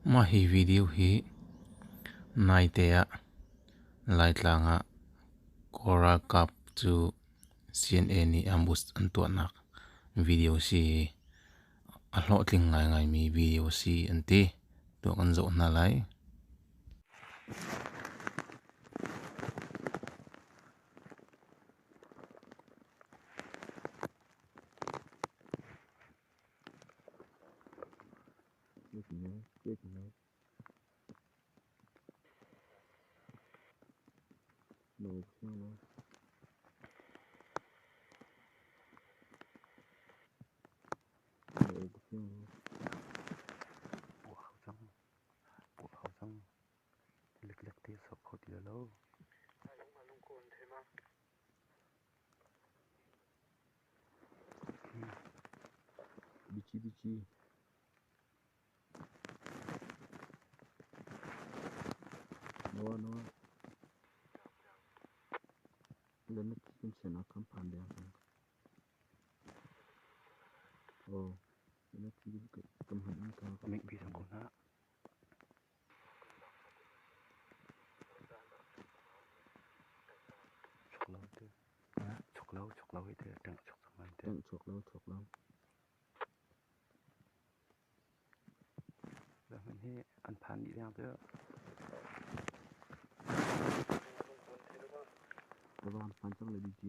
Mah hi video hi naite ah Laitlang ah Kawl ralkap cu CNA nih ambush an tuahnak video si i a hlawhtling ngaingaimi video si an ti. Tuah kan zoh hna lai. Puah hau cang. Puah hau cang. Leklek te sok kho ti lo. Bici bici. Noa noa. Lana chicken sena kam phan deng sang. Oh, lana chicken kam han ka. Mik bi sang ko na. Chok lo te. Chok lo, chok lo hi te. Teng chok sang lai te. Teng chok lo, chok lo. Hman hi an phan dih deng cu. Ka van phan cang le BG.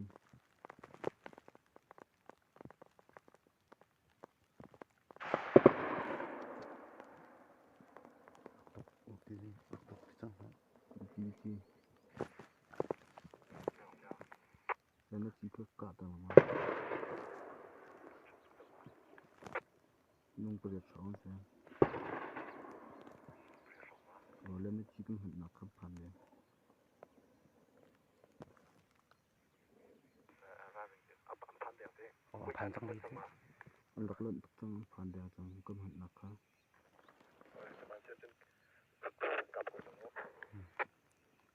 Phan cang dih te. An rak lonh tuk cang, phan deng cang, kan hmanhnak kha.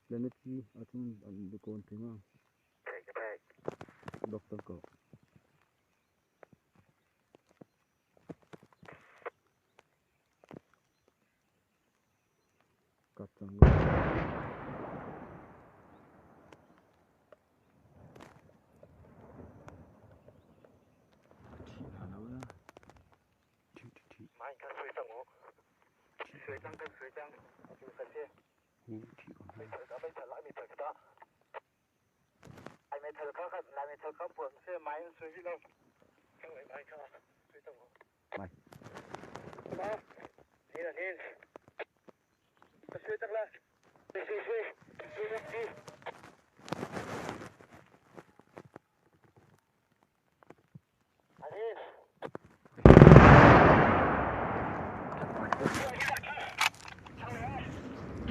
Leneti ahcun an kawn te ma. Doctor ko. Kap cang. Thi hna lo ya. Thi thi thi. Thi ko hna. Mai.